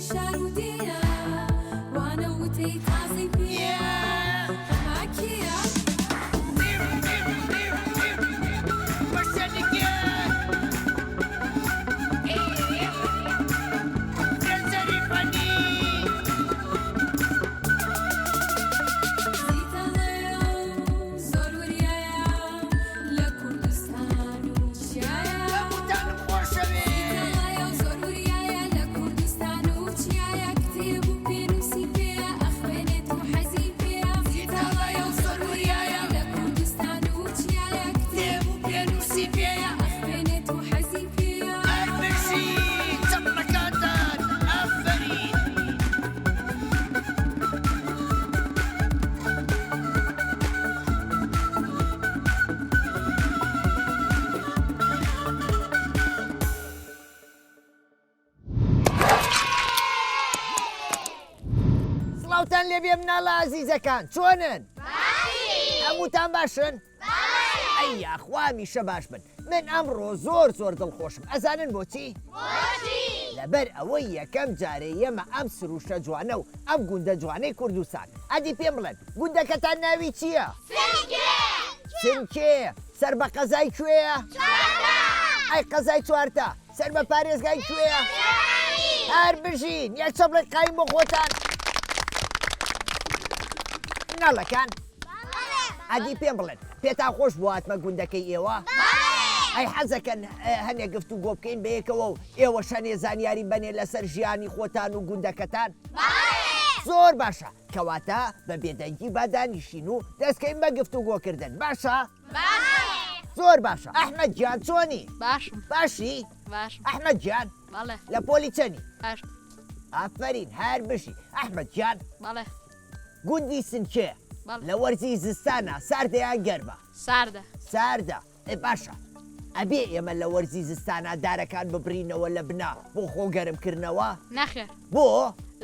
شار و دێیە وانە وتەی تازەی پێیە ئەمە کێیە؟ زیتەڵەیە و زۆر وریایە لە کوردستان و چیایە. هەمووتانم خۆشەوێ. زیتەڵەیە و زۆر وریایە لە کوردستان و چیایە کتێب و پێنووسی پێیە ئەخوێنێت و حەزی پێیە. زیتەڵەیە و زۆر وریایە لە کوردستان و چیایە کتێب و پێنووسی پێیە ئەخوێنێت و حەزی پێیە. هەر بژی چەپڵەکانتان ئافەرین. سڵاوتان لێبێ مناڵە ئازیزەکان چۆنن؟ هەمووتان باشن؟ ئەی یاخوا هەمیشە باش بن من ئەمڕۆ زۆر زۆر دڵخۆشم ئەزانن بۆچی؟ لەبەر ئەوەی یەکەم جارێ یەمە ئەم سروشتە جوانە و ئەم گوندە جوانەی کوردستان ئەدی پێم بڵێن گوندەکەتان ناوی چییە؟ سنکێ سەر بە قەزای کوێیە؟ ئەی قەزای چوارتا سەر بە پارێزگای کوێیە؟ هەر بژین یەک چەپڵێک قایم بۆ خۆتان مناڵەکان ئەدی پێم بڵێن پێتان خۆش بوو هاتمە گوندەکەی ئێوە؟ ئەی حەزەکەن هەنێ گفت و گۆ بکەین بەیەکەوە و ئێوەش هەنێ زانیاری بەنێ لەسەر ژیانی خۆتان و گوندەکەتان؟ زۆر باشە کەواتە بە بێدەنگی با دانیشین و دەستکەین بە گفتوگۆکردن باشە؟ زۆر باشە ئەحمەد گیان چۆنی؟ باشم باشی؟ باشم ئەحمەد گیان بەڵێ لە پۆلی چەنی؟ هەشت ئافەرین هەر بژی ئەحمەد گیان بەڵێ گوندی سنکێ بەڵێ. لە وەرزی زستانا ساردە یان گەرمە؟ ساردە. ساردە ئێ باشە ئەبێ ئێمە لە وەرزی زستانا دارەکان ببرینەوە لە بنا بۆ خۆ گەرم کردنەوە؟ نەخێر. بۆ؟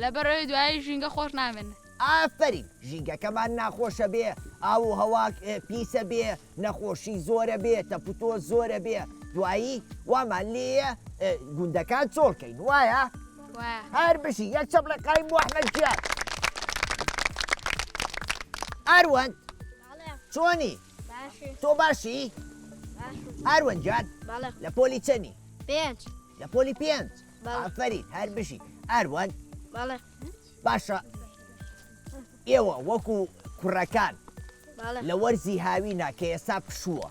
لەبەرئەوەی دوایی ژینگە خۆش نامێنێ. ئافەرین ژینگەکەمان ناخۆشە بێ ئاو و هەوا پیسە بێ نەخۆشی زۆرە بێ تەپوتۆز زۆرە بێ دوایی وامان لێیە گوندەکان چۆڵ کەین وایە؟ وایە. هەر بژی یەک چەپڵە قایم بۆ ئەحمەد گیان. ئەروەند چۆنی؟ تۆ باشی؟ ئەروەند گیان لە پۆلی چەنی؟ پێنج. لە پۆلی پێنج؟ ئافەرین هەر بژی. ئەروەند باشە ئێوە وەکو کوڕەکان لە وەرزی هاوینا کە ئێستا پشووە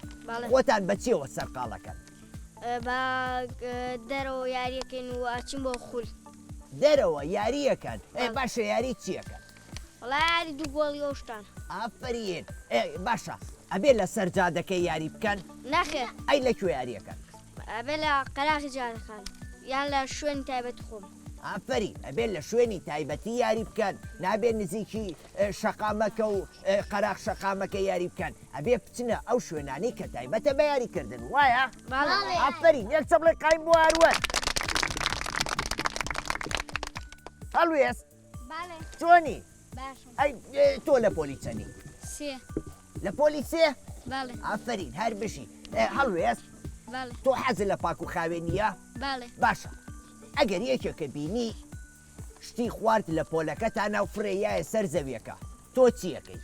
خۆتان بە چیەوە سەرقاڵەکەن؟ بە دەرەوە یاریەکەین و ئەچین بۆ خول. دەرەوە یاریەکەن؟ ئێ باشە یاری چیەکەن؟ وەڵا یاری دوو گۆڵی ئەو شتان. ئافەرین ئێ باشە ئەبێ لەسەر جادەکە یاری بکەن؟ نەخێر. ئەی لە کوێ یاریەکەن؟ ئەبێ لە قەراغی جادەکان یان لە شوێنی تایبەتی خۆم. ئافەرین ئەبێ لە شوێنی تایبەتی یاری بکەن نابێ نزیکی شەقامەکە و قەراخ شەقامەکە یاری بکەن ئەبێ بچنە ئەو شوێنانەی کە تایبەتە بە یاری کردن وایە؟ بەڵێ. ئافەرین یەک چەپڵەی قایم بۆ هەروەر. هەڵوێست بەڵێ. چۆنی؟ باشم. ئەی تۆ لە پۆلی چەنی؟ سێ. لە پۆلی سێ؟ بەڵێ. ئافەرین هەر بژی. هەڵوێست بەڵێ. تۆ حەزت لە پاک و خاوێنییە؟ بەڵێ. باشە ئەگەر یەکێکە بینی شتی خوارد لە پۆلەکەتانا و فرێیایە سەر زەویەکە تۆ چیەکەی؟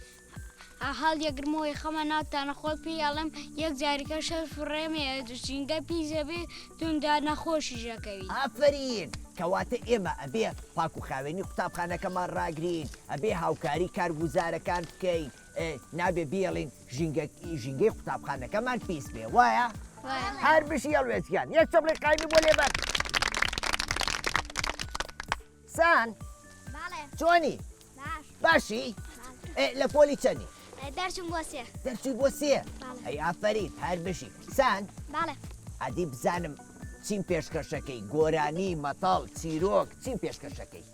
هەڵیەگرمەوە یخەمە ناو تانەخۆ پێی ئەڵێم یەک جاریکە شەر فڕێمێ ژینگە پیس ئەبێ توندا نەخۆشیش ئەکەوی. ئافەرین کەواتە ئێمە ئەبێ پاک و خاوێنی قوتابخانەکەمان ڕاگرین ئەبێ هاوکاری کارگوزارەکان بکەین نابێ بیەڵین ژینگە ژینگەی قوتابخانەکەمان پیس بێ وایە؟ هەر بژی هەڵوێست گیان یەک چەپڵەی قایمی بۆ لێبەن سان چۆنی باشی لە پۆلی چەنی دەرچوم بۆ سێ دەرچووی بۆ سێ ئەی ئافەرین هەر بژی سان ئەدی بزانم چیم پێشکەشەکەی گۆرانی مەتەڵ چیرۆک چیم پێشکەشەکەی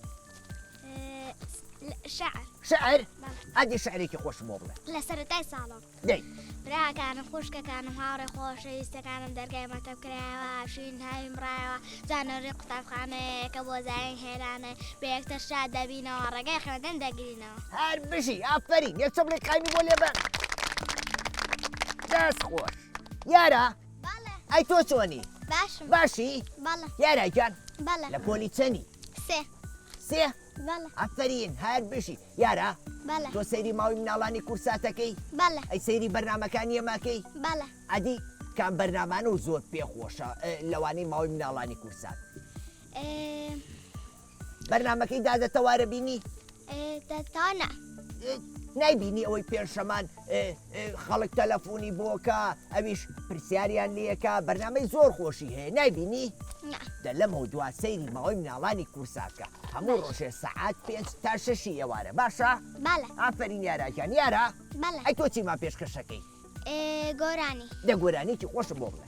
شعر شعر ئەدی شعرێکی خۆشم بۆ بڵێ لە سەرەتای ساڵەوە دەی براکانم خوشکەکانم هاوڕێ خۆشەویستەکانم دەرگای مەکتەب کرایەوە شوین هاویم ڕایەوە جانەوەری قوتابخانەیە کە بۆ زایین هێرانێ بە یەکتر شاد دەبینەوە ڕێگای خوێندن دەگرینەوە. هەر بژی ئافەرین یەک چەپڵی قایمی بۆ لێبەن دەست خۆش یارا بەڵێ. ئەی تۆ چۆنی باشم باشی بەڵێ یارا گیان بەڵێ لە پۆلی چەنی سێ. سێ؟ بەڵێ. ئافەرین هەر بژی. یارا بەڵێ. تۆ سەیری ماوەی مناڵانی کورساتەکەی؟ بەڵێ. ئەی سەیری بەرنامەکانی ئێمەکەی؟ بەڵێ. ئەدی کام بەرنامانە و زۆر پێ خۆشە لەوانەی ماوەی مناڵانی کورسات؟ بەرنامەکەی دادە تەوارە بینی؟ دادە نا. نایبینی ئەوەی پێنجشەمان خەڵک تەلەفۆنی بۆکە ئەویش پرسیاریان لەکە بەرنامەی زۆر خۆشی هەیە نایبینی؟ دە لەمەو دوا سەیری ماوەی مناڵانی کورساکە هەموو ڕۆژێ سەعات پێنج تا شەشی ئێوارە باشە؟ بەڵێ. ئافەرین یاراگیان یارا بەڵێ. ئەی تۆ چیمان پێشکەشەکەی؟ گۆرانی. دە گۆرانیەکی خۆشم بۆ بڵێ.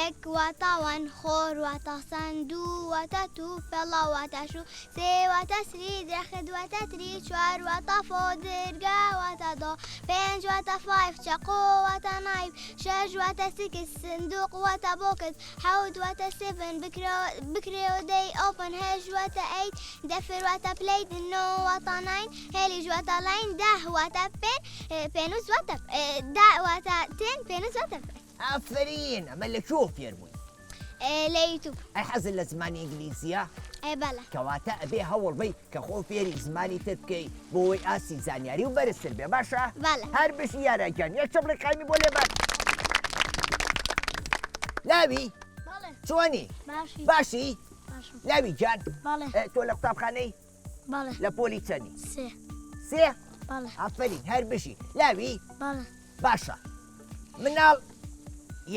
یەک واتا one خۆر واتا sun دوو واتا two پێڵاو واتا shoe سێ واتا three درەخت واتا tree چوار واتا four درگا واتا door پێنج واتا five چەقۆ واتا knife شەش واتا six سندوق واتا box حەوت واتا seven بکرێوە دەی open هەشت واتا eight دەفر واتا plate نۆ واتا nine هێلیش واتا line دە واتا pen پێنووس واتا دە واتا ten پێنووس واتا pen. ئافەرین ئەمە لە کوێوە فێر بووی؟ لە یوتوب. ئەی حەزت لە زمانی ئینگلیزییە؟ ئێ بەڵێ. کەواتە ئەبێ هەوڵ بەی کە خۆ فێری زمانی تر بکەی بۆ ئەوەی ئاستی زانیاری و بەرزتر بێ باشە؟ بەڵێ. هەر بژی یارا گیان یەک چەپڵی قایمی بۆ لێبەن. لاوی بەڵێ. چۆنی؟ باشی. باشی؟ باشم. لاوی گیان بەڵێ. تۆ لە قوتابخانەی؟ بەڵێ. لە پۆلی چەنی؟ سێ. سێ؟ بەڵێ. ئافەرین هەر بژی. لاوی؟ بەڵێ. باشە مناڵ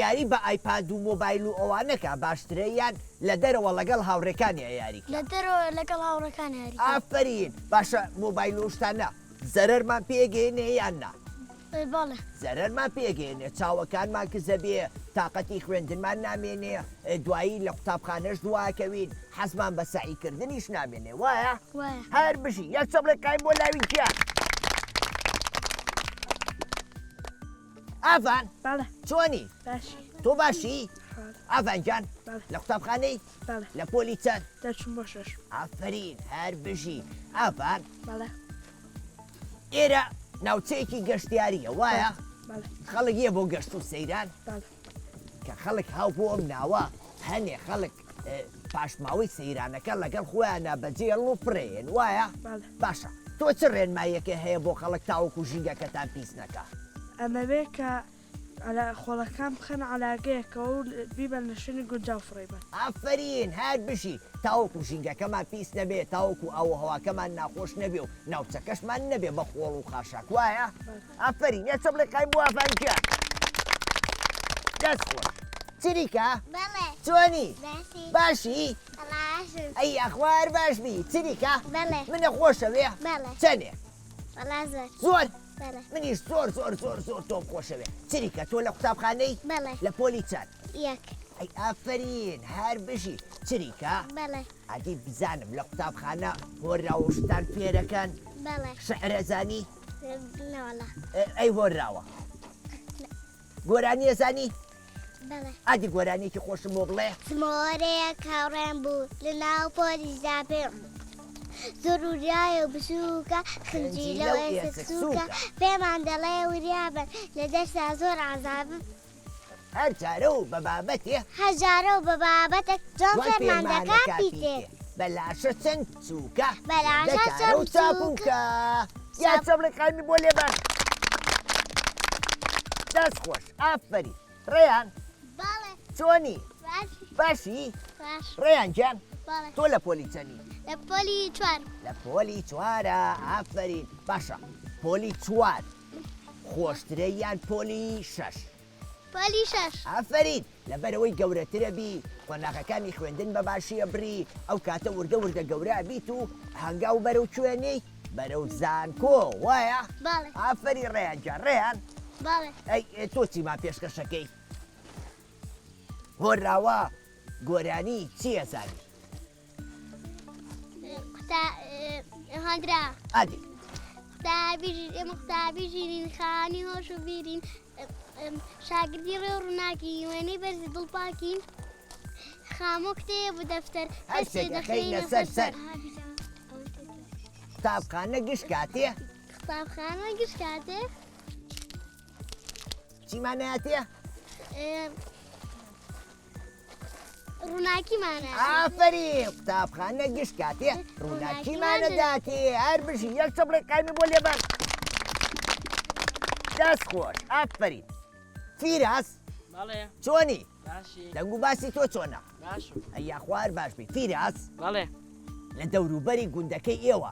یاری بە ئایپاد و مۆبایل و ئەوانە کا باشترە یان لە دەرەوە لەگەڵ هاوڕێکانیا یاری کا؟ لە دەرەوە لەگەڵ هاوڕێکانیا یاری کا. ئافەرین باشە مۆبایل و شتانە زەرەرمان پێگەیەنێ یان نا؟ بەڵێ. زەرەرمان پێگەیەنێ چاوەکانمان کزەبێ تاقەتی خوێندنمان نامێنێ دوایی لە قوتابخانەش دواکەوین حەزمان بە سەعی کردنیش نامێنێ وایە؟ وایە. هەر بژی یەک چەپڵێک قایم بۆ لاوی گیان. ئاڤان بەڵێ. چۆنی؟ باشی. تۆ باشی؟ بەڵێ. ئاڤان گیان بەڵێ. لە قوتابخانەی؟ بەڵێ. لە پۆلی چەند؟ دەچم بۆ شەش. ئافەرین هەر بژی. ئاڤان بەڵێ. ئێرە ناوچەیەکی گەشتیارییە وایە؟ بەڵێ. خەڵک یە بۆ گەشت و سەیران؟ بەڵێ. کە خەڵک هاو بۆ ئەم ناوە هەنێ خەڵک پاشماوەی سەیرانەکە لەگەڵ خۆیانا بەجێڵن و فڕێیەن وایە؟ بەڵێ. باشە تۆ چ ڕێنماییەکێ هەیە بۆ خەڵک تاوەکو ژینگەکەتان پیس نەکا؟ ئەمەوێ کە عەلا خۆڵەکان بخەنە عەلاگەیەکەوە و بیبەن لە شوێنی گونجاو فڕێی بەن. ئافەرین هەر بژی تاوەکو ژینگەکەمان پیس نەبێ تاوەکو ئاووهەواکەمان ناخۆش نەبێ و ناوچەکەشمان نەبێ بە خۆڵ و خاشاک وایە؟ ئافەرین یەک چەپڵی قایم بۆ ئاڤان گیان. دەست خۆش. چریکە؟ بەڵێ. چۆنی؟ باشی. باشی؟ باشم. ئەی یاخوا هەر باش بی. چریکە؟ بەڵێ. منە خۆشەوێ؟ بەڵێ. چەنێ؟ وەڵا زۆر. زۆر؟ بەڵێ. منیش زۆر زۆر زۆر زۆر تۆم خۆشەوێ. چریکە تۆ لە قوتابخانەی؟ بەڵێ. لە پۆلی چەند؟ یەک. ئەی ئافەرین هەر بژی. چریکە؟ بەڵێ. ئەدی بزانم لە قوتابخانە هۆنراوەشتان فێرەکەن؟ بەڵێ. شعر ئەزانی؟ نەوەڵا. ئەی هۆنراوە؟ گۆرانی ئەزانی؟ بەڵێ. ئەدی گۆرانیەکی خۆشم بۆ بڵێ. زمۆرەیەک هاوڕێم بوو لە ناو پۆلیسدا پێم زۆر وریایە و بچووکە خنجیلە و ئێسک سووکە پێمان دەڵێ وریابن لە دەرسا زۆر عەزابن. هەر جارە و بە بابەتێ. هەر جارە و بە بابەتێک جوان فێرمان دەکا پیتێ. بە لاشە چەند چووکە. بە لاشە چەند و چاپووکە. یا چەپڵی قایمی بۆ لێبەن. دەست خۆش ئافەرین. ڕێیان. بەڵێ. چۆنی؟ باشی. باشی؟ باش. ڕێیان گیان. بەڵێ. تۆ لە پۆلی چەنی؟ لە پۆلی چوار. لە پۆلی چوارە ئافەرین. باشە پۆلی چوار خۆشترە یان پۆلی شەش؟ پۆلی شەش. ئافەرین لەبەرئەوەی گەورەترە بی قۆناغەکانی خوێندن بە باشی ئەبری ئەو کاتە وردە وردە گەورە ئەبیت و هەنگاو بەرەو کوێ نێی بەرەو زانکۆ وایە؟ بەڵێ. ئافەرین ڕێیان گیان ڕێیان. بەڵێ. ئەی تۆ چیمان پێشکەشەکەی؟ هۆنراوە گۆرانی چی ئەزانی؟ قوتا هۆنرا. ئەدی. قوتابی ئێمە قوتابی ژیرین خانی هۆش و بیرین شاگردی ڕێ و ڕووناکی وێنەی بەرزی دڵپاکین خامۆ کتێب و دەفتەر هەرچێ دەخەینە سەر سەر. قوتابخانە گشت کاتێ. قوتابخانە گشت کاتێ. چیمان نایاتێ؟ ڕووناکیمانە. ئافەرین قوتابخانە گشت کاتێ ڕووناکیمانە داتێ هەر بژی یەک چەپڵی قایمی بۆ لێبەن دەست خۆش ئافەرین فیراس بەڵێ چۆنی باشی دەنگ و باسی تۆ چۆنە باشم ئەی یاخوار باش بی فیراس بەڵێ لە دەوروبەری گوندەکەی ئێوە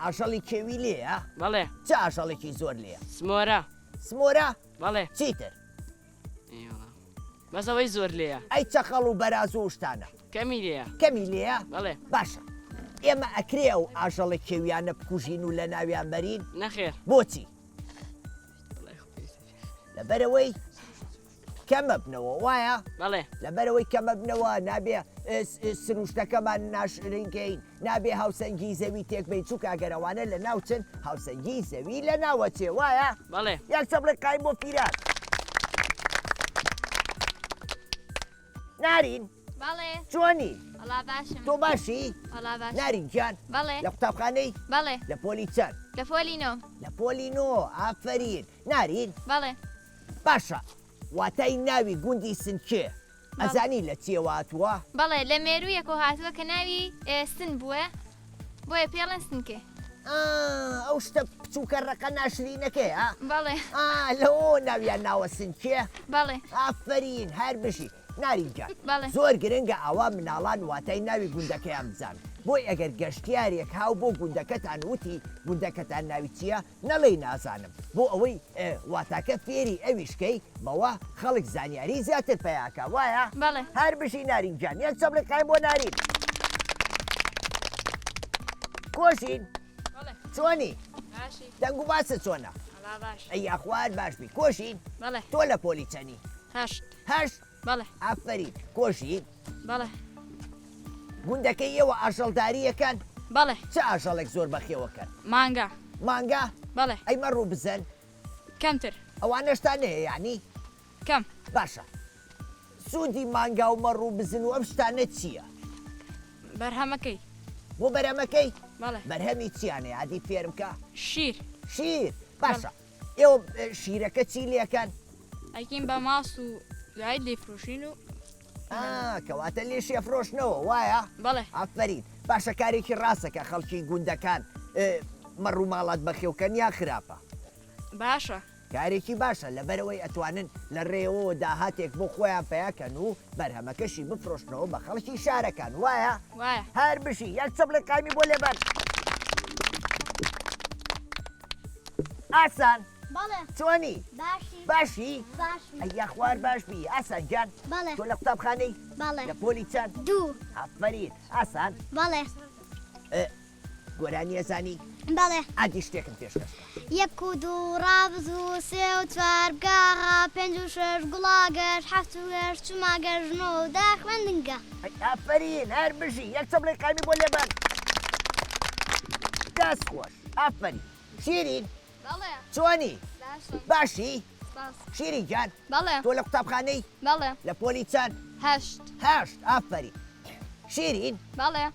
ئاژەڵی کێوی لێیە بەڵێ چ ئاژەڵێکی زۆر لێیە سمۆرە سمۆرە بەڵێ چیتر بەس ئەوەی زۆر لێیە. ئەی چەقەڵ و بەراز و شتانە؟ کەمی لێیە. کەمی لێیە؟ بەڵێ. باشە ئێمە ئەکرێ ئەو ئاژەڵە کێویانە بکوژین و لەناویان بەرین؟ نەخێر. بۆچی؟ لەبەرئەوەی کەمەبنەوە وایە؟ بەڵێ. لەبەرئەوەی کەمەبنەوە نابێ سروشتەکەمان ناشرین کەین نابێ هاوسەنگی زەوی تێک بەین چونکە ئەگەر ئەوانە لەناو چن هاوسەنگی زەوی لەناوەچێ وایە؟ بەڵێ. یەک چەپڵی قایم بۆ فیرات. نارین. بەڵێ. چۆنی؟ وەڵا باشم. تۆ باشی؟ وەڵا باشم. نارین گیان. بەڵێ. لە قوتابخانەی؟ بەڵێ. لە پۆلی چەند؟ لە پۆلی نۆ. لە پۆلی نۆ ئافەرین. نارین. بەڵێ. باشە واتای ناوی گوندی سنکێ ئەزانی لە چیەوە هاتووە؟ بەڵێ لە مێروویەکەوە هاتووە کە ناوی سن بووە بۆیە پێڵێن سنکێ. ئا ئەو شتە بچووکە ڕەقە ناشرینەکەیە؟ بەڵێ. ئا لەوەوە ناویان ناوە سنکێ؟ بەڵێ. ئافەرین هەر بژی. نارین گیان بەڵێ. زۆر گرنگە ئاوا مناڵان واتای ناوی گوندەکەیان بزانن بۆی ئەگەر گەشتیارێک هاو بۆ گوندەکەتان وتی گوندەکەتان ناوی چییە نەڵێی نازانم بۆ ئەوەی واتاکە فێری ئەویش کەی بەوە خەڵک زانیاری زیاتر پەیاکا وایە؟ بەڵێ. هەر بژی نارین گیان یەک چەپڵی قایم بۆ نارین. کۆشین بەڵێ. چۆنی؟ باشی. دەنگ و باست چۆنە؟ وەڵا باش. ئەی یاخوا هەر باش بی. کۆشین؟ بەڵێ. تۆ لە پۆلی چەنی؟ هەشت. هەشت؟ بەڵێ. ئافەرین. کۆشین؟ بەڵێ. گوندەکەی ئێوە ئاژەڵدارییەکەن؟ بەڵێ. چ ئاژەڵێک زۆر بەخێوەکەن؟ مانگا. مانگا؟ بەڵێ. ئەی مەڕ و بزن؟ کەمتر. ئەوانەشتان هەیە یانی؟ کەم. باشە سوودی مانگا و مەڕ و بزن و ئەم شتانە چییە؟ بەرهەمەکەی. بۆ بەرهەمەکەی؟ بەڵێ. بەرهەمی چیان هەیە ئادی فێرم کە؟ شیر. شیر باشە ئێوە شیرەکە چی لێکەن؟ ئەیکەین بە ماست و دوایی دەیفرۆشین و ئا کەواتە لێشی ئەفرۆشنەوە وایە؟ بەڵێ. ئافەرین باشە کارێکی ڕاستە کە خەڵکی گوندەکان مەڕ و ماڵات بەخێوکەن یا خراپە؟ باشە. کارێکی باشە لەبەرئەوەی ئەتوانن لە ڕێیەوەوە داهاتێک بۆ خۆیان پەیاکەن و بەرهەمەکەشی بفرۆشنەوە بە خەڵکی شارەکان وایە؟ وایە. هەر بژی یەک چەپڵی قایمی بۆ لێبەن. ئاسان. بەڵێ. چۆنی؟ باشی. باشی؟ باشم. ئەی یاخوا هەر باش بی. ئاسان گیان. بەڵێ. تۆ لە قوتابخانەی؟ بەڵێ. لە پۆلی چەند؟ دوو. ئافەرین. ئاسان. بەڵێ. گۆرانی ئەزانی؟ بەڵێ. ئادی شتێکم پێشکەش کە. یەک و دوو ڕابز و سێ و چوار بگاغا پێنج و شەش گوڵاگەش حەفت و هەشت چوماگەش نۆ و دە خوێندنگە. ئەی ئافەرین هەر بژی یەک چەپڵەی قایمی بۆ لێبەن. دەست خۆش ئافەرین. شیرین بەڵێ. چۆنی؟ باشم. باشی؟ سپاس. شیرین گیان بەڵێ. تۆ لە قوتابخانەی؟ بەڵێ. لە پۆلی چەند؟ هەشت. هەشت ئافەرین. شیرین. بەڵێ.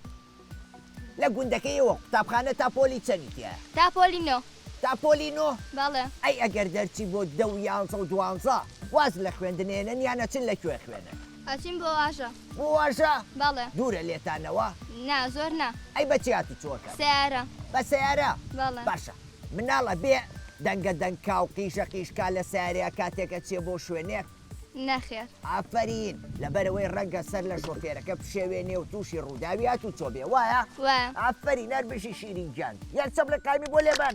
لە گوندەکەی ئێوە قوتابخانە تا پۆلی چەنی تیایە؟ تا پۆلی نۆ. تا پۆلی نۆ؟ بەڵێ. ئەی ئەگەر دەرچی بۆ دە و یانزە و دوانزە واز لە خوێندن ئێنن یان ئەچن لە کوێ خوێنن؟ ئەچین بۆ واژە. بۆ واژە؟ بەڵێ. دوورە لێتانەوە؟ نا زۆر نا. ئەی بە چی هاتوچۆ ئەکەن؟ سەیارە. بە سەیارە؟ بەڵێ. باشە مناڵ ئەبێ دەنگە دەنگ کا و قیژە قیژ کا لە سەیارەیا کاتێک ئەچێ بۆ شوێنێک؟ نەخێر. ئافەرین، لەبەرئەوەی ڕەنگە سەر لە شۆفێرەکە بشێوێنێ و تووشی ڕووداوی هاتووچۆ بێ، وایە؟ وایە. ئافەرین، هەر بژی شیرین گیان. یەک چەپڵی قایمی بۆ لێبەن.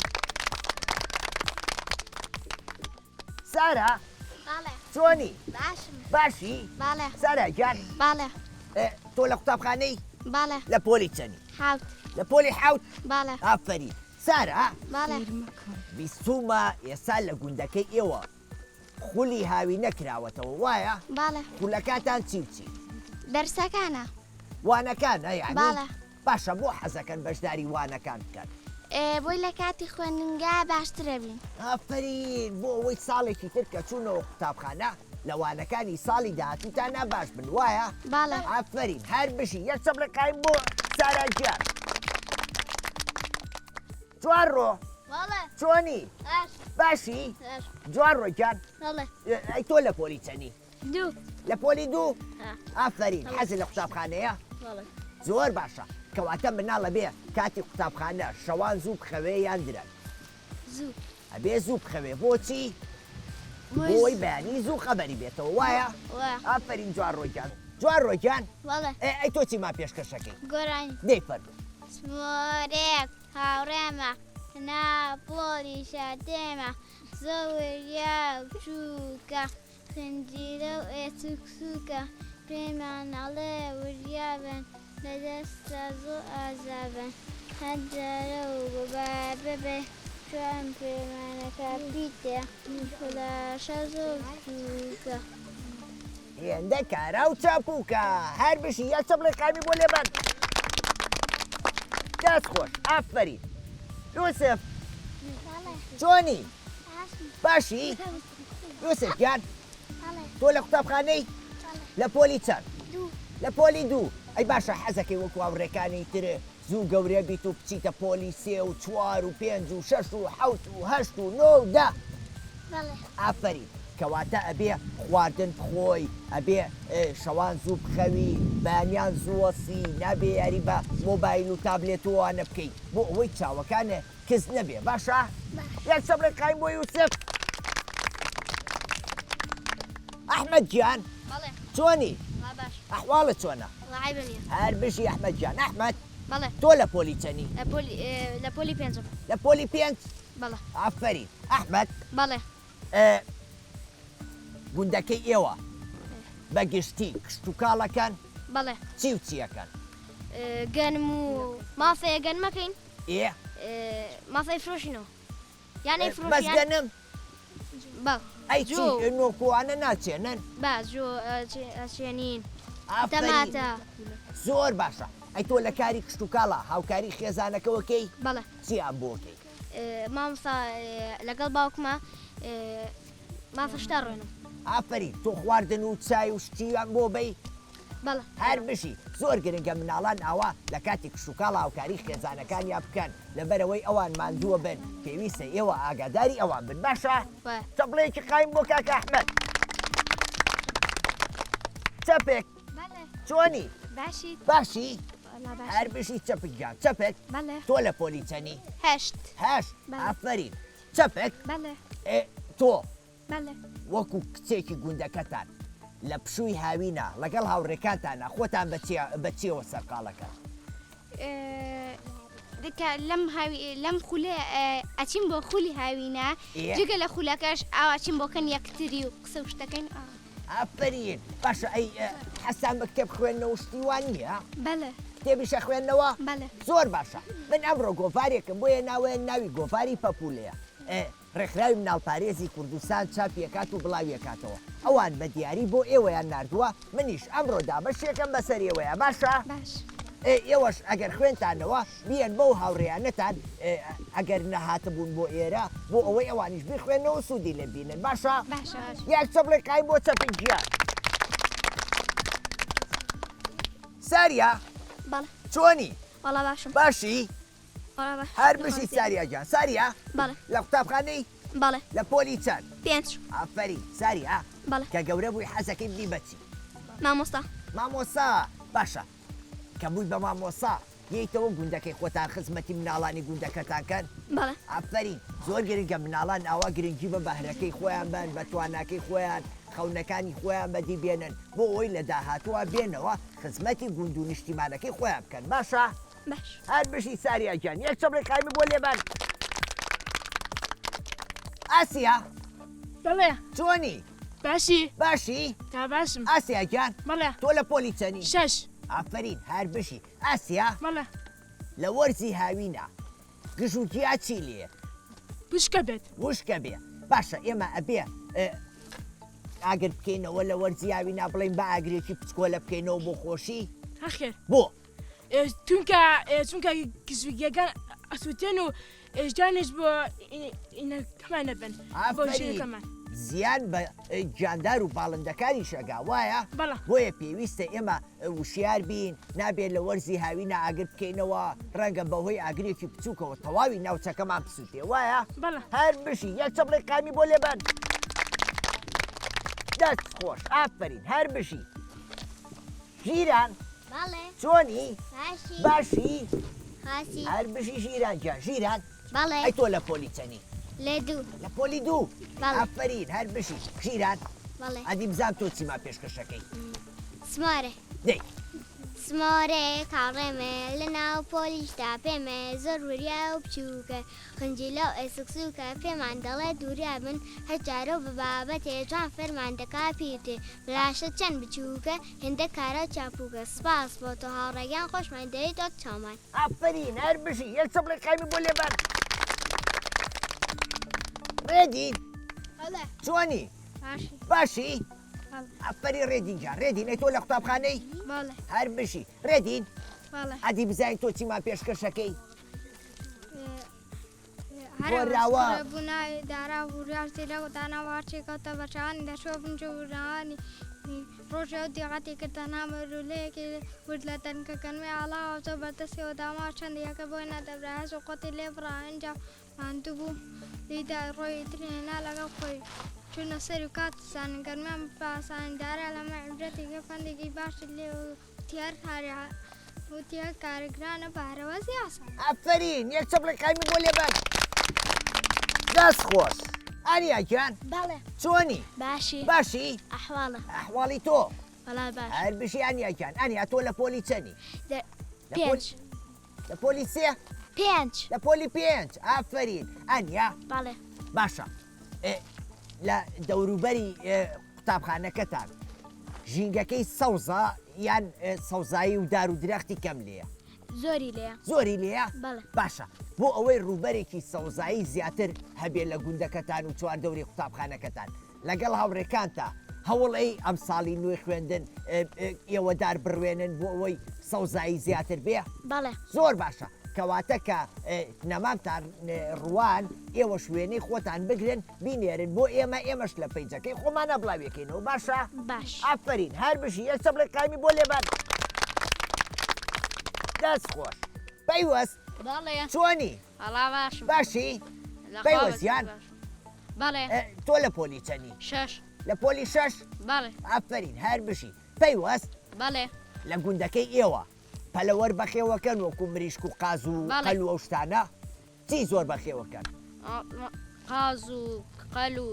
سارا. بەڵێ. چۆنی؟ باشم. باشی؟ بەڵێ. سارا گیان. بەڵێ. تۆ لە قوتابخانەی؟ بەڵێ. لە پۆلی چەنی؟ حەوت. لە پۆلی حەوت؟ بەڵێ. ئافەرین. سارا. بەڵێ. بیستوومە ئێستا لە گوندەکەی ئێوە خولی هاوینە کراوەتەوە وایە؟ بەڵێ. خولەکاتان چی و چین؟ دەرسەکانە. وانەکانە یانی؟ بەڵێ. باشە بۆ حەزەکەن بەشداری وانەکان بکەن؟ بۆی لە کاتی خوێندنگا باشترە بین. ئافەرین بۆ ئەوەی ساڵێکی تر کە چوونەوە قوتابخانە لە وانەکانی ساڵی داهاتووتانا باش بن وایە؟ بەڵێ. ئافەرین هەر بژی یەک چەپڵی قایم بۆ سارا گیان. جوانڕۆ. بەڵێ. چۆنی؟ باش. باشی؟ باش. جوانڕۆ گیان. بەڵێ. ئەی تۆ لە پۆلی چەنی؟ دوو. لە پۆلی دوو؟ ئافەرین حەزت لە قوتابخانەیە؟ زۆر باشە کەواتە مناڵ ئەبێ کاتی قوتابخانە شەوان زوو بخەوێ یان درەنگ؟ زوو. ئەبێ زوو بخەوێ بۆچی؟ بۆی بەیانی زوو خەبەری بێتەوە وایە؟ ئافەرین جوانڕۆ گیان. جوانڕۆ گیان ئەی تۆ چیمان پێشکەشەکەی؟ گۆرانی. دەی فەرموو. سمۆرێک هاوڕێمە نا پۆلیشە دێمە زۆر وریا و چووکە خنجیلە و ئێسک سووکە پێمان ئەڵێ وریا بن لە دەستا زۆر ئازا بن هەر جارە و بۆ بابە بێ چۆن پێمانەکا پیتێ خولاشە زۆر بچووکە. هێندە کارا و چاپووکە. هەر بژی یەک چەپڵەی قایمی بۆ لێبەن. دەست خۆش ئافەرین. یوسف چۆنی؟ باشی؟ یوسف گیان تۆ لە قوتابخانەی لە پۆلی چەند؟ لە پۆلی دوو. ئەی باشە حەزەکەی وەکو هاوڕێکانی تر زوو گەورە بیت و بچیتە پۆلی سێ و چوار و پێنج و شەش و حەوت و هەشت و نۆ و دە؟ ئافەرین کەواتە ئەبێ خواردن بخۆی ئەبێ شەوان زوو بخەوی بەیانیان زوو وەسی نابێ یاری بە مۆبایل و تابلێت و ئەوانە بکەی بۆ ئەوەی چاوەکانت کز نەبێ باشە؟ یەک چەپڵەی قایم بۆ یوسف. ئەحمەد گیان چۆنی؟ ئەحواڵت چۆنە؟ هەر بژی ئەحمەد گیان. ئەحمەد تۆ لە پۆلی چەنی؟ لە پۆلی پێنجم. لە پۆلی پێنج؟ بەڵێ. ئافەرین. ئەحمەد. بەڵێ. گوندەکەی ئێوە بە گشتی کشتوکاڵەکەن؟ بەڵێ. چی و چیەکەن؟ گەنم و مافەیە گەنمەکەین. ئێ. مافە ئەیفرۆشینەوە. یان ئەیفرۆشین. بەس گەنم؟ بەڵ. ئەی چی نۆکوانە ناچێنن؟ با جۆ ئەچێنین. تەماتە. زۆر باشە. ئەی تۆ لە کاری کشتوکاڵا هاوکاری خێزانەکەوە کەی؟ بەڵێ. چیان بۆ کەی؟ مامۆستا لەگەڵ باوکما مافە شتا ڕۆێنم. ئافەرین تۆ خواردن و چای و شتیان بۆ بەی؟ بەڵێ. هەر بژی. زۆر گرنگە مناڵان ئاوا لە کاتی کشتوکاڵ هاوکاری خێزانەکانیان بکەن لەبەرئەوەی ئەوان ماندووە بن پێویستە ئێوە ئاگاداری ئەوان بن باشە؟ چەپڵەیەکی قایم بۆ کاکە ئەحمەد. چەپێک. چۆنی؟ باشیت؟ باشی؟ هەر بژی چەپک گیان. چەپک؟ تۆ لە پۆلی چەنی؟ هەشت. هەشت؟ ئافەرین. چەپک؟ تۆ وەکو کچێکی گوندەکەتان لە پشووی هاوینە لەگەڵ هاوڕێکانتانە خۆتان بە چیەوە سەرقاڵەکەن؟ کە لەم هاوی لەم خولە ئەچین بۆ خولی هاوینە جگە لە خولەکەش ئاوا چین بۆ کەن یەکتری و قسە و شتەکەین. ئافەرین باشە ئەی حەزتان بە کتێب خوێندنەوە شتی وا نییە؟ بەڵێ. کتێبیش ئەخوێننەوە؟ بەڵێ. زۆر باشە من ئەمڕۆ گۆڤارێکم بۆ هێناوە ناوی گۆڤاری پەپوولەیە ڕێکخراوی مناڵپارێزی کوردستان چاپی ئەکات و بڵاوی ئەکاتەوە ئەوان بە دیاری بۆ ئێوەیان ناردووە منیش ئەمڕۆ دابەشیەکەم بەسەر ئێوەیا باشە؟ باش. ئێوەش ئەگەر خوێندتانەوە بیەن بەو هاوڕێیانەتان ئەگەر نەهاتبوون بۆ ئێرە بۆ ئەوەی ئەوانیش بیخوێنەوە سوودی لێ بینن باشە؟ باشە. یەک چەپڵەی قایم بۆ چەپک گیان. ساریا. بەڵێ. چۆنی؟ وەڵا باشم. باشی؟ وەڵا باش. هەر بژی ساریا گیان. ساریا؟ بەڵێ. لە قوتابخانەی؟ بەڵێ. لە پۆلی چەند؟ پێنج. ئافەرین. ساریا؟ بەڵێ. کە گەورە بووی حەزەکەی ببی بە چی؟ مامۆستا. مامۆستا. باشە کە بووی بە مامۆستا یەیتەوە گوندەکەی خۆتان خزمەتی مناڵانی گوندەکەتان کەن؟ بەڵێ. ئافەرین زۆر گرنگە مناڵان ئاوا گرنگی بە بەهرەکەی خۆیان بەن بە تواناکەی خۆیان خەونەکانی خۆیان بەدی بێنن بۆ ئەوەی لە داهاتووا بێنەوە خزمەتی گوند و نیشتیمانەکەی خۆیان بکەن باشە؟ باش. هەر بژی ساریا گیان یەک چەپڵەی قایمی بۆ لێبەن. ئاسیا. بەڵێ. چۆنی؟ باشی؟ باشی؟ تا باشم. ئاسیا گیان. بەڵێ. تۆ لە پۆلی چەنی؟ شەش. ئافەرین هەر بژی. ئاسیا. بەڵێ. لە وەرزی هاوینە گژ و گیا چی لێ؟ وشکە بێت. وشکە بێ. باشە ئێمە ئەبێ ئاگر بکەینەوە لە وەرزی هاوینا بڵێین بە ئاگرێکی پچکۆلە بکەینەوە بۆ خۆشی؟ نەخێر. بۆ؟ چونکە چونکە گژوگیاکان ئەسووتێن و ژیانیش بۆ ئینەکەمان نەبن بۆ ژینەکەمان. زیان بە گیاندار و باڵندەکانیش ئەگا وایە؟ بەڵێ. بۆیە پێویستە ئێمە وشیار بین نابێت لە وەرزی هاوینە ئاگر بکەینەوە ڕەنگە بەهۆی ئاگرێکی بچووکەوە تەواوی ناوچەکەمان بسووتێ وایە؟ بەڵێ. هەر بژی یەک چەپڵەی قامی بۆ لێبەن. دەست خۆش ئافەرین هەر بژی. ژیران بەڵێ. چۆنی؟ باشی. باشی؟ خاسی. هەر بژی ژیران گیان. ژیران؟ بەڵێ. ئەی تۆ لە پۆلی چەنی؟ لە دوو. لە پۆلی دوو؟ بەڵێ. ئافەرین هەر بژی. ژیران؟ بەڵێ. ئەدی بزانم تۆ چیمان پێشکەشەکەی؟ سمۆرێ. دەی. سمۆرێ کاڕێمێ لە ناو پۆلیشدا پێمێ زۆر وریا و بچووکە خنجیلە و ئێسک سووکە پێمان دەڵێت وریا بن هەر جارە و بە بابەتێ جوان فێرمان دەکا پیرتێ بلاشە چەند بچووکە هێندە کارا و چاپووکە سپاس بۆ تۆ هاوڕێ گیان خۆشمان دەوێیت وەک چاومان. ئافەرین هەر بژی یەک چەپڵەی قایمی بۆ لێبەن. ڕێدین بەڵێ. چۆنی؟ باشی. باشی؟ بەڵێ. ئافەرین ڕێدین گیان. ڕێدین ئەی تۆ لە قوتابخانەی؟ بەڵێ. هەر بژی. ڕێدین؟ بەڵێ. ئەدی بزانین تۆ چیمان پێشکەشەکەی؟ هەرەوە بوو ناوی دارا وریار زیرەک و دانا و هەرچی کەوتە بەرچاوانی دەچووە بنج و بناوانی ڕۆژێ ئەو دیقەتی کرد تەنها مەرولەیەکی ورد لە دەنکە گەنمی ئاڵاوە زۆر بەدەستیەوە داما چەند یەکە بۆی نەدەبرا هەز و قوتی لێ بڕا ئینجا ماندوو بوو لیدا ڕۆیی تری هێنا لەگەڵ خۆی چوونە سەری و کات زانین گەرمیان بە ئاسانی دارا لەمە عیبرەتێکی فەندێکی باشی لێ وتی هەر کارێ وتی هەر کارێ گرانە بە هەرەوەزی ئاسانە. ئافەرین یەک چەپڵەی قایمی بۆ لێبەن. دەست خۆش ئاریا گیان. بەڵێ. چۆنی؟ باشی. باشی؟ ئەحواڵە. ئەحواڵی تۆ؟ وەڵا باش. هەر بژی ئانیا گیان. ئانیا تۆ لە پۆلی چەنی؟ دە پێنج. لە پۆلی سێ؟ پێنج. لە پۆلی پێنج. ئافەرین. ئانیا. بەڵێ. باشە لە دەوروبەری قوتابخانەکەتان ژینگەکەی سەوزە یان سەوزایی و دار و درەختی کەم لێیە؟ زۆری لێیە. زۆری لێیە؟ بەڵێ. باشە بۆ ئەوەی ڕووبەرێکی سەوزایی زیاتر هەبێ لە گوندەکەتان و چواردەوری قوتابخانەکەتان لەگەڵ هاوڕێکانتا هەوڵ ئەی ئەمساڵی نوێی خوێندن ئێوە دار بڕوێنن بۆ ئەوەی سەوزایی زیاتر بێ؟ بەڵێ. زۆر باشە کەواتە کە نەمامتان ڕوان ئێوەش وێنەی خۆتان بگرن بینێرن بۆ ئێمە ئێمەش لە پەیجەکەی خۆمانا بڵاویەکەینەوە باشە؟ باش. ئافەرین هەر بژی یەک چەپڵەی قایمی بۆ لێبەن. دەست خۆش. پەیوەست. بەڵێ. چۆنی؟ وەڵا باشم. باشی؟ لە خوا پەیوەست گیان؟ باشم. بەڵێ. تۆ لە پۆلی چەنی؟ شەش. لە پۆلی شەش؟ بەڵێ. ئافەرین هەر بژی. پەیوەست؟ بەڵێ. لە گوندەکەی ئێوە پەلەوەر بەخێوەکەن وەکو مریشک و قاز و بەڵێ. قەل و ئەو شتانە؟ چی زۆر بەخێوەکەن؟ قاز و قەل و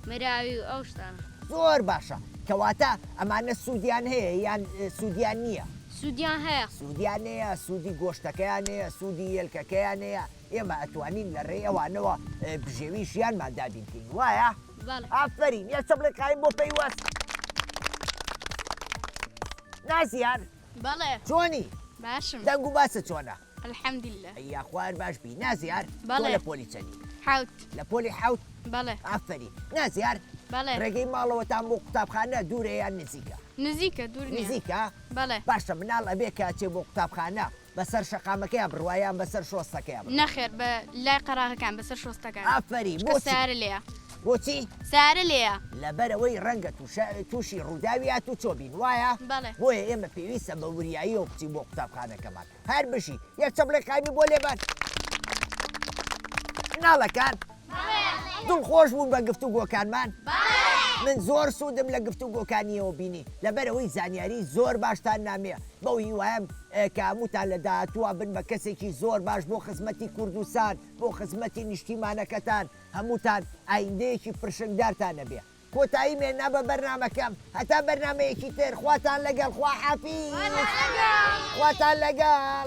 مراوی و ئەو شتانە. زۆر باشە کەواتە ئەمانە سوودیان هەیە یان سوودیان نییە؟ سوودیان هەیە. سوودیان هەیە، سوودی گۆشتەکەیان هەیە، سوودی هێلکەکەیان هەیە، ئێمە ئەتوانین لە ڕێی ئەوانەوە بژێوی ژیانمان دابین کەین وایە؟ بەڵێ. ئافەرین یەک چەپڵەی قایم بۆ پەیوەست. نازیار. بەڵێ. چۆنی؟ باشم. دەنگ و باست چۆنە؟ الحمدللە. ئەی یاخوا هەر باش بی. نازیار. بەڵێ. تۆ لە پۆلی چەنی؟ حەوت. لە پۆلی حەوت؟ بەڵێ. ئافەرین. نازیار. بەڵێ. ڕێگەی ماڵەوەتان بۆ قوتابخانە دوورە یان نزیکە؟ نزیکە دوور نییە. نزیکە؟ بەڵێ. باشە مناڵ ئەبێ کە ئەچێ بۆ قوتابخانە بەسەر شەقامەکەیا بڕوا یان بەسەر شۆستەکەیا بڕوا؟ نەخێر بە لای قەراغەکان بەسەر شۆستەکان. ئافەرین. چونکە بۆچی؟ سەیارە لێیە. بۆچی؟ سەیارە لێیە. لەبەرئەوەی ڕەنگە تووشی ڕووداوی هاتوچۆ بین وایە؟ بەڵێ. بۆیە ئێمە پێویستە بە وریاییەوە بچین بۆ قوتابخانەکەمان. هەر بژی. یەک چەپڵەی قایمی بۆ لێبەن. مناڵەکان دڵخۆش بوون بە گفتوگۆکانمان؟ من زۆر سوودم لە گفتوگۆکانیەوە بینی لەبەرئەوەی زانیاری زۆر باشتان نامێ بەو هیوایەم کە هەمووتان لە داهاتووە بن بە کەسێکی زۆر باش بۆ خزمەتی کوردستان بۆ خزمەتی نیشتیمانەکەتان هەمووتان ئایندەیەکی پرشنگدارتان هەبێ. کۆتایی مێنا بە بەرنامەکەم هەتا بەرنامەیەکی تر خواتان لەگەڵ خواحافیز خواتان لەگەڵ.